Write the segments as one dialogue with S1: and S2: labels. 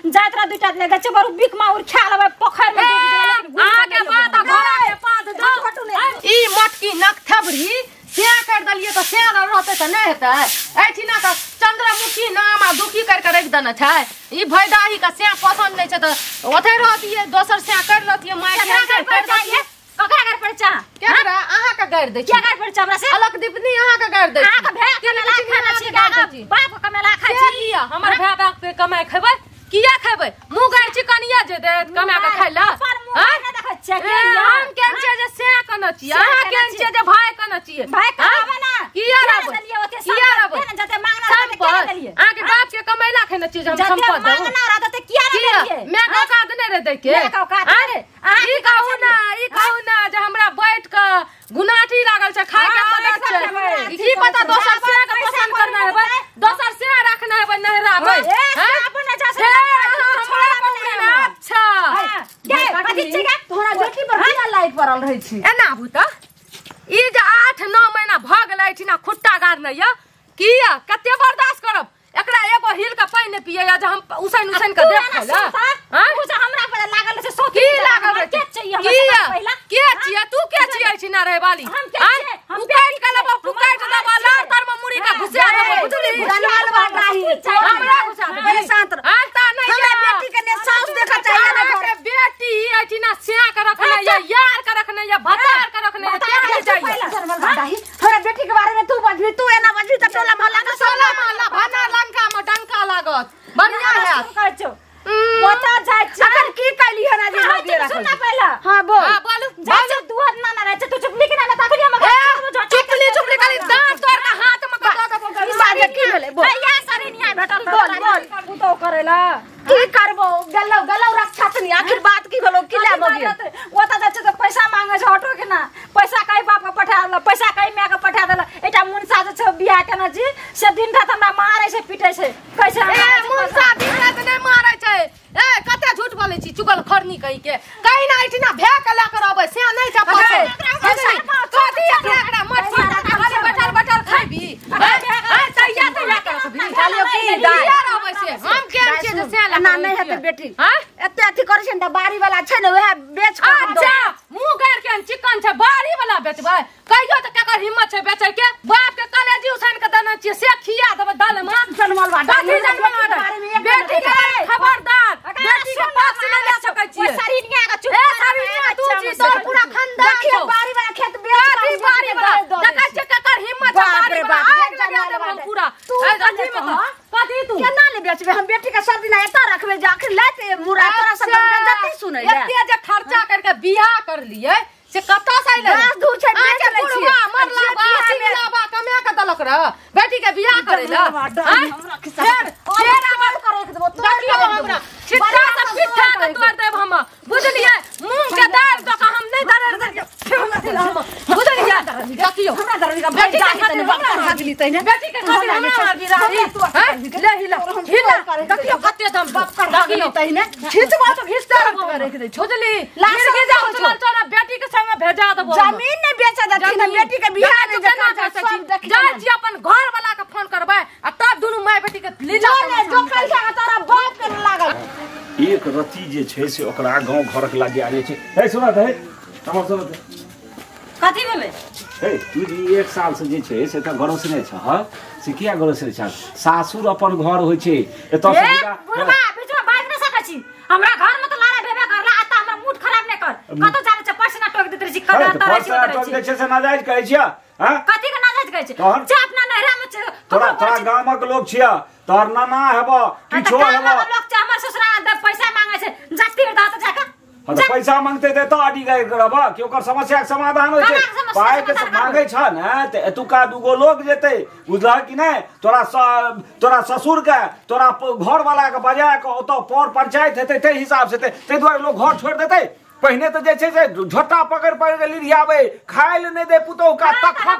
S1: जात रह दुटा ले गछ बरु बिक माउर खा लेबै पोखर में डूब जेबै लेकिन
S2: अहाँ के बात आ घोड़ा के पात दो। ई मटकी नक थबरी से कर दलिए त से न रहते त नै हेतै। एठिना त चंद्रमुखी नाम आ दुखी कर के रख देने छै। ई भैदाही के से पसंद नै छै त ओथे रहतिए दोसर से कर लतिए my के कर दतिए।
S1: ककरा घर पर चा
S2: केकरा अहाँ के गारि दै छी?
S1: के गारि पर चा हमरा से?
S2: अलग दीपनी अहाँ के गारि दै छी।
S1: अहाँ के भै कमेला खाना छी, बाप के कमेला खाइ छी।
S2: किया हमर भाय बाप के कमाय खेबै? किया खेबै? मुँह गारि छी कनिया जे देत कमा के खाइ ला।
S1: अपन मुँह नै देखै छियै के?
S2: हम केन छियै जे से कने छियै, अहाँ केन छियै जे भाय कने छियै?
S1: भाय कमाबै ना।
S2: किया रहबै? किया रहबै?
S1: जते मांगना रहतै के देलियै?
S2: अहाँ के बाप के कमेला खेने छियै जे हम
S1: जते
S2: संपत देबो?
S1: मांगना रहतै किया नै देलियै?
S2: मैं के औकात नै रे दै के?
S1: मैं के औकात रे?
S2: ई कहू ना, ई कहू ना जे हमरा बैठ के गुनाठी लागल छै खाय के मदद छै। की पता दोसर से के पसंद करना हेबै, दोसर से रखना हेबै नहरा बै। अच्छा
S3: तोहरा बेटी पर किया लाइट पड़ल रहै छी?
S2: एना आबू त ई जे 8-9 महीना भ गेलै एठिना खुट्टा गाड़ने य किया कते बर्दाश्त करब? एकरा एगो हिल के पानि नै पियै जे हम उसैन उसैन के देखै ल।
S1: हां उ जे हमरा पर लागल छै सो
S2: की लागल
S1: छै? के चाहिए हमरा पहिला?
S2: के छियै तू? के छियै एठिना रहै वाली?
S1: हम के छियै?
S2: हम काटि के लेबो, काटि देबो लार तर में मुड़ी के घुसा देबो, बुझली?
S3: जनवाल बाटाही
S2: हमरा घुसा देबो।
S3: पहिले शांत रह।
S2: हां त नै
S3: हमरा बेटी के ने साउस देखा चाहिए ना घर।
S2: बेटी एठिना सिया के रखने या यार के रखने या भतार के रखने या के चाहिए?
S3: जनवाल बाटाही हमरा बेटी के बारे में तू बजबी, तू एना बजबी त टोला मोहल्ला के सब
S2: टोला मोहल्ला भाना लंका में डंका लागत। बढ़िया है
S1: कहै छौ ओता जाय छै।
S3: अखन की कहली हन आज
S1: हम सुन ना पहिला।
S3: हां बोल।
S2: हां बोलू।
S1: जाय छै दुहत ना ना रहै छै तू चुपली के ना ना तखनी हम
S2: चुपली चुपली खाली दांत तोड़ के हाथ में कटो देबो।
S3: बाजे की भेलै बोल।
S1: भैया सरी निया भेटल
S3: बोल बोल
S1: पुतो करेला
S3: की करबो? गलौ गलौ रक्षा तनी आखिर बात की भेलो? की ले मगे
S1: ओता जाय छै त पैसा मांगे छै ऑटो के ना। पैसा कई बाप के पठा देला, पैसा कई my के पठा देला। एकटा मुनसा जे छै बियाह केने छी से दिन रात हमरा मारै छै पीटै छै। कैसे
S2: ए मुनसा दिन रात नै मारै छै? ए कते झूठ बोलै छी चुगल खरनी कहि के। कहि ना एठिना भे के ल के रहबै से नै छै पसंद। कथी एकरा एकरा मत खाली बैठल बैठल खैबी। ए तैया तैया करबी
S3: चलियो की दाय
S2: रहबै से हम केन छियै जे से
S3: ना नै हेतै बेटी। एते अथी करै छै ने बाड़ी वाला छै ने वएह बेच के।
S2: अच्छा मुंह गार के चिकन छै बाड़ी वाला बेचबै? कहियो त केकर हिम्मत छै बेचै के? बाप के कलेजी उसान के देने छियै से खिया देबै दाल में।
S3: जनमल बाटा
S2: बेटी के खबरदार बेटी के पक्ष नै ले सकै छियै।
S1: सरीनिया के चुप
S2: ए सरीनिया तू छी तोर पूरा खानदान
S3: देखिए बाड़ी वाला खेत बेच
S2: के बाड़ी वाला देखै छियै केकर हिम्मत छै बाड़ी वाला आग लगा देबै हम पूरा।
S3: तू
S2: अथी में कथी तू
S3: केना ले बेचबै? हम बेटी के सब दिन एता रखबै जे आखिर लेते मुरा तोरा सब बेइज्जती सुनै ले।
S2: एते जे खर्चा करके बियाह कर लिए से कतऽ से अइलै?
S3: गाछ दूर छै बेच लै छियै।
S2: मरला बा सिंगला बा कमा के देलक रह बेटी के बियाह करै ला। फेर फेर आबर
S3: करे के देबो
S2: देखियो हमरा छिट्टा से पिट्ठा के तोड़ देब हम, बुझलियै? मूंग के दाल दऽ के हम नै दरर बुझलियै? देखियो
S3: हमरा दरर के बेटी के खातिर बाप भागली तैने
S2: बेटी के खातिर हमरा मारबी राही। ले हिला हिला देखियो कते दम
S3: बाप कर भागली तैने खींचबो तो घिसते रख दे
S2: बुझली? मिर्गी जाओ चल चल बेटी के संग भेजा देबो।
S3: जमीन नै बेच देथिन बेटी के बियाह नै
S2: जाय छी अपन घर वाला के फोन करबै आ तब दुनू my बेटी के लीला
S3: जो कल के तोरा बाप के लागल।
S4: एक रति जे छै से ओकरा गांव घरक लागे आने छै। हे सुनत हे हमर सुनत
S1: कथी भेलै?
S4: हे तू जी 1 साल से जे छै से त गरोसने छ। ह से किया गरोसने छ? सासुर अपन घर होय छै एतऽ से
S1: बुढ़बा बीच में बाज नै सकै छी। हमरा घर में त लड़ाई भेबे करला आ त हमरा मूड खराब नै कर। कतौ जाने छै पर्स ना टोक देत रहै छी कतौ
S4: त पर्स ना टोक दै छै से नाजायज कहै छियै? हां
S1: कथी के नाजायज कहै छै? जे अपना नैहरा में छै
S4: तोरा तोरा गामक लोग छियै, तोहर नाना हेबो किछो हेबो
S1: लोग छै। हमर ससुराल दे पैसा मांगे छै जाति दा त जाके
S4: हां त पैसा मांगते त एतऽ अडी गाय करब कि ओकर समस्या के समाधान होय छै। पाय के मांगे छ ने त एतुका दूगो लोग जेतै, बुझलह कि नै? तोरा तोरा ससुर के तोरा घर वाला के बजा के ओतऽ पर पंचायत हेतै तै हिसाब से तै दुआरे लोग घर छोड़ि देतै। पहिने त जे छै से झोटा पकड़ पकड़ के लिरियाबै, खाय ले नै दे पुतोह का, तखन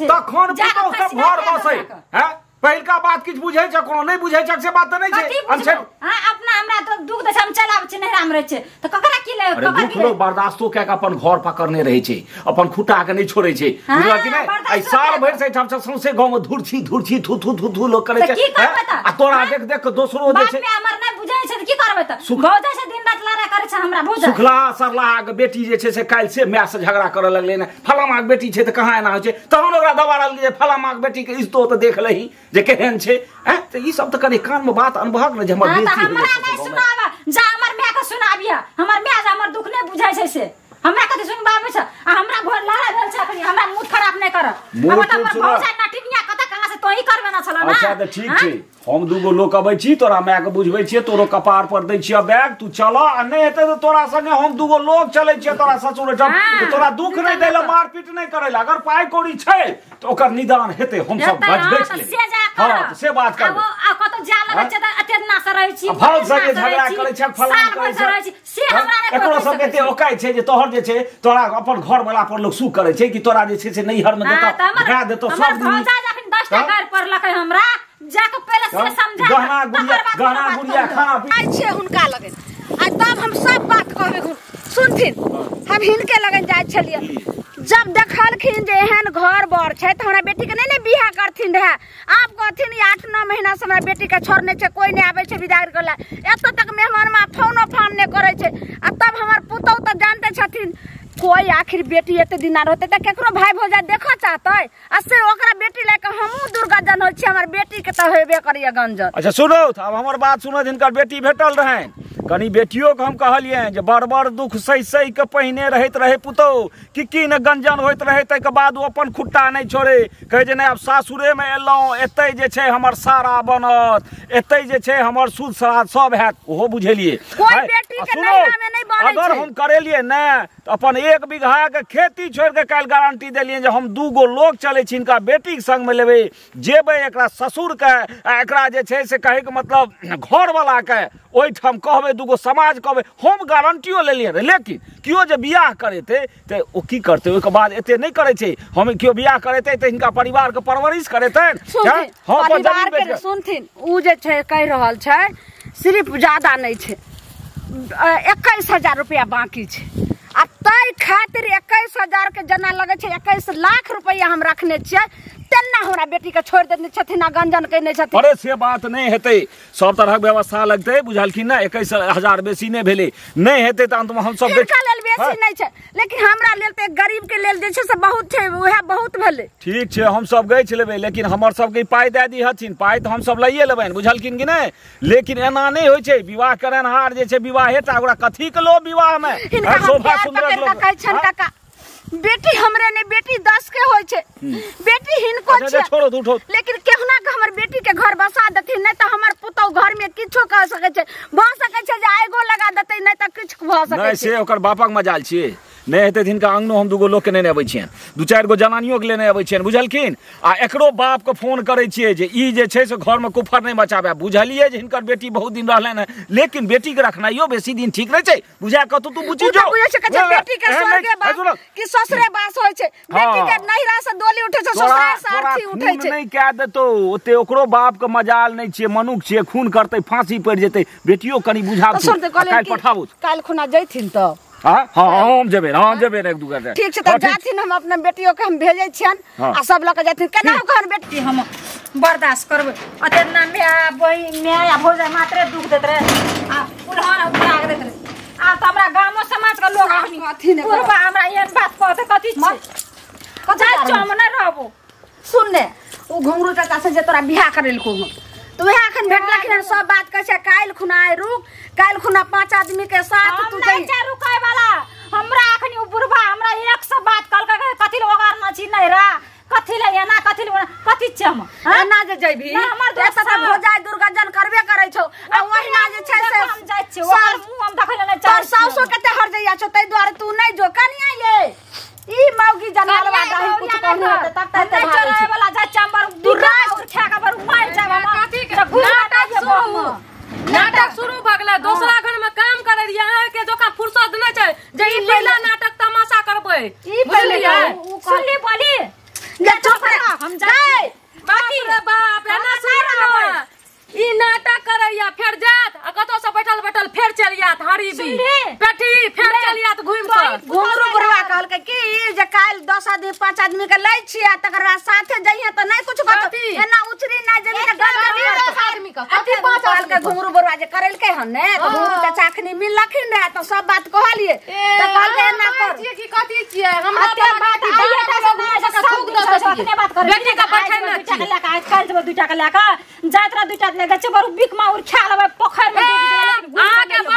S4: तखन पुतोह सब घर बसै। हैं पहिलका बात किछ बुझै छ? कोनो नै बुझै छ से बात त नै छै।
S1: हां अपना हमरा तो दुख दे हम चल आबै छी नैहरा में रहै छै त ककरा की ले
S4: अरे दुख लोग बर्दाश्तो कए के अपन घर पकड़ने रहै छै, अपन खुटा के नै छोड़ै छै, बुझलह कि नै? एहि साल भरि से एहिठाम से सौंसे गांव में धुरछी धुरछी थू थू थू थू लोग करै छै आ तोरा देख देख के दोसरो जे छै
S1: बाप हमर नै बुझै छै। भौजाइ से दिन रात लड़ाई करै छै हमरा भौजाइ।
S4: सुखला सरला के बेटी जे छै से काल्हि से my से झगड़ा करऽ लगलै ने, फलामा के बेटी छै तऽ कहाँ एना होइ छै, तहन ओकरा दबारल जे फलामा के बेटी के इज्जतो तऽ देख लही जे केहन छै। हैं तऽ ई सब तऽ कनि कान में बात अनबहक ने जे हमर बेइज्जती होइए।
S1: हमरा नहि सुनाबऽ, जा हमर my के सुनाबिह, हमर my जे हमर दुख नहि बुझै छै से हमरा कथी सुनबाबै छै। आ हमरा घर लड़ाई भेल छै अखनी, हमरा मुँह खराब नहि कर। हमर भौजाइ नटिनिया कतऽ कहाँ से तोही करबे ना छल ना।
S4: अच्छा तऽ ठीक छै, हम दूगो लोक अबै छी, तोरा my के बुझबै छियै, तोरो कपार पर दै छियै बैग, तू चल आ नहि हेतै तऽ तोरा संगे हम दूगो लोग चलै छियै तोरा ससुर ओहिठाम, तोरा दुख नहि दै लए, मारपीट नहि करै लए। अगर पाइ कौड़ी छै तऽ ओकर निदान हेतै, हम सब बजबै छी। हां से बात करबै।
S1: आ कतौ जा लगै छै तऽ एते ना से रहै छी,
S4: भाव संगे झगड़ा करै छै, फलाना करै छै,
S1: से हमरा नहि
S4: एकरो सब एते ओकाइ छै जे तोहर जे छै तोरा अपन घर वाला पर लोग सू करै छै कि तोरा जे छै से नैहर में देतौ, भगा देतौ सब दिन।
S1: भौजाइ जखन 10 टा गारि पड़लकै हमरा, जाके पहिले से समझा,
S4: गहना गुड़िया, गहना गुड़िया खाना पीना
S3: आइ छै हुनका लगन, आ तब हम सब बात कहबै। सुनथिन, हम हिनके लगन जाइ छलियै, जब देखलखिन जे एहन घर बर छै तऽ हमरा बेटीके नहि ने बियाह करथिन रहए। आब कहथिन 8-9 महीना से हमरा बेटीके छोड़ने छै, कोइ नहि आबै छै विदागरी करै लए, एतऽ तक मेहमानमा फोनो फान नहि करै छै। आ तब हमर पुतहु तऽ जानते छथिन, कोई आखिर बेटी एते दिना रहते तऽ केकरो भाई भौजाइ देखऽ चाहतै, आ से ओकरा बेटी लए कऽ हमहूँ दुर्गजन होइ छी, हमर बेटीके तऽ हेबे करैए गंजन।
S4: अच्छा सुनू, आब हमर बात सुनू, हिनकर बेटी भेटल रहनि, कनी बेटियो के हम कहलियनि जे बड़ बड़ दुख सही सही के पहिने रहैत रहे पुतहु कि ने गंजन होइत रहे, ताहिके बाद ओ अपन खुट्टा नहि छोड़े, कहै जे नहि आब सासुरेमे एलहुँ, एतै जे छै हमर सारा बनत, एतै जे छै हमर सुद श्राद्ध सब हैत। ओहो बुझेलियै अगर हम करेलियै ने तऽ अपन 1 बीघा के खेती छोड़ि के काल्हि गारंटी देलियै जे हम 2 गो लोग चलै छी, हिनका बेटीके संगमे लेबै, जेबै एकरा ससुरके आ एकरा जे छै से कहैके मतलब घरवलाके ओहिठाम कहबै, 2 गो समाज कहबै, हम गारंटियो लेलियै रहे। लेकिन केओ जे बियाह करेतै तऽ ओ की करतै, ओहिके बाद एते नहि करै छै। हम केओ बियाह करेतै तऽ हिनका परिवारके परवरिश करेतनि।
S3: सुनथिन, ओ जे छै कहि रहल छै सिर्फ ज्यादा नहि छै, 21,000 रुपया बाकी छै, आ ताहि खातिर 21,000 के जेना लगै छै 21 लाख रुपया हम रखने छियै, तेना हमरा बेटी के छोड़ि देने छथिन आ गंजन केने छथिन।
S4: अरे से बात नहि हेतै, सब तरहक व्यवस्था लगतै, बुझलखिन ने। 21,000 बेसी नहि भेलै, नहि हेतै तऽ अंतमे हम सब
S3: हिनका लेल बेसी नहि छै, लेकिन हमरा लेल तऽ गरीब के लेल जे छै से बहुत छै, उएह बहुत भेलै।
S4: ठीक छै, हम सब गछि लेबै, लेकिन हमर सबके पाइ दए दिहथिन, पाइ तऽ हम सब लैए लेबनि, बुझलखिन कि नहि। लेकिन एना नहि होइ छै, विवाह करेनहार जे छै विवाहे टा, ओकरा कथीके लोभ विवाहमे।
S3: शोभा सुन्दर लोग कहै छनि काका बेटी हमरे नहीं, बेटी 10 के होय छै, बेटी हिनको छै,
S4: छोड़ो उठो।
S3: लेकिन केहुना के हमर बेटी के घर बसा देथिन, नहीं तऽ हमर पुतहु घर में किछो कह सकै छै, भऽ सकै छै जे आगो लगा देतै, नहीं तऽ किछु भऽ सकै
S4: छै। से ओकर बापक मजाल छियै, नहि हेतै तऽ हिनका अंगनो हम 2 गो लोक के लेने अबै छियनि, 2-4 गो जनानियो के लेने अबै छियनि, बुझलखिन। आ एकरो बाप के फोन करै छियै जे ई जे छै से घर में कुफर नहि मचाबै। बुझलियै जे हिनकर बेटी बहुत दिन रहलनि हेँ, लेकिन बेटी के रखनाइयो बेसी दिन ठीक नहि छै, बुझा कतौ तू बुझि जो।
S3: बेटी के स्वर्गे बास कि ससुरे बास होइ छै, बेटी के नैहरा से डोली उठै छै, ससुरा से अर्थी उठै छै।
S4: नहि कए देतौ ओते, ओकरो बाप के मजाल नहि छियै, मनुख छियै, खून करतै फांसी पड़ि जेतै। बेटियो कनि बुझाबू, काल्हि पठाबू,
S3: काल्हि खुना जैथिन तऽ।
S4: हाँ हम जेबै, हम जेबै 1-2 घंटा।
S3: ठीक छै तऽ जाथिन, हम अपना बेटियो के हम भेजै छियनि आ सब लऽ कऽ जाथिन। केना ओकर बेटी
S1: हम बर्दाश्त करबै? अते ना my बहिन my आ भौजाइ मात्रे दुख दैत रहे आ उल्हन उठा के दैत रहे। आब तऽ हमरा गामो समाज के लोग अखनी बुढ़बा हमरा एहन बात कहतै कथी छै, जाइ छियौ हम नहि रहबो।
S3: सुन ने, ओ घुंघरू चाचा से जे तोरा बियाह करेलकौ हन, तऽ वएह अखन भेटलखिन हन, सब बात कहै छै काल्हि खुना आइ रुक, काल्हि खुना 5 आदमी के साथ तू
S1: नहि छै रुकै वाला। हमरा अखनी ओ बुढ़बा हमरा 100 बात कहलकै, कथी ले ओगारना छी नैहरा, कथी ले एना, कथी ले ओना, कथी छै हम
S3: एना जे जैबी
S1: हमर
S3: दोस्त तऽ भौजाइ दुर्गजन करबे करै छौ। आ ओहिना जे छै से
S1: हम जाइ छियै, ओकर मुँह हम देखै ले नहि चाहै
S3: तोर सासो कते हर जइया छौ, ताहि दुआरे तू नहि जो। कनिया ये ई मौगी जनलवा दाही कुछ कहने होते तब तक
S1: नहि चलै वाला जाइ छै, हमर दूरा उठा के बर मारि जाब हम।
S2: नाटक शुरू भऽ गेलै, दोसरा घर में काम करै रहियै, अहाँके जोका फुर्सत नहि छै जे ई पहिला नाटक तमाशा करबै, बुझलियै।
S1: सुनली बोली
S3: जे चुप रह,
S1: हम जाइ।
S2: बाप रे बाप, एना सुन ई नाटक करैया, फेर जायत आ कतौ से बैठल बैठल फेर चलि जायत हरीबी पेटी, फेर चलि जायत घुमि कऽ।
S3: घुंघरू बुढ़वा कहलकै कि जे काल्हि 10 आदमी 5 आदमी के लै छियै, तकर बाद साथे जइहे तऽ नहि कुछ कहतौ, एना उचरी नहि जेबही तऽ गंजन
S2: 10 आदमी के कथी 5 आदमी
S3: घुंगरू बरुआ जे करेलकै हन ने त घुंगरू चाचा अखनी मिललखिन रहे त सब बात कहलिए त कहलकै एना कर
S2: छियै कि कथी छियै हमरा
S1: अते बात आइए टा से नहि छै, सब
S2: थूक
S1: दिन
S2: दऽ
S1: छै, अतने बात करै
S2: बेटी के बैठे
S1: दुइटा
S2: ने
S1: के लए कऽ, आइ काल्हि जेबै दुइटा के लए कऽ, जाइत रह दुइटा लए कऽ, बरू बिक माउर खा लेबै, पोखरि में डूबि जेबै, लेकिन घुरि कऽ
S2: अहाँके
S1: नहि एबै।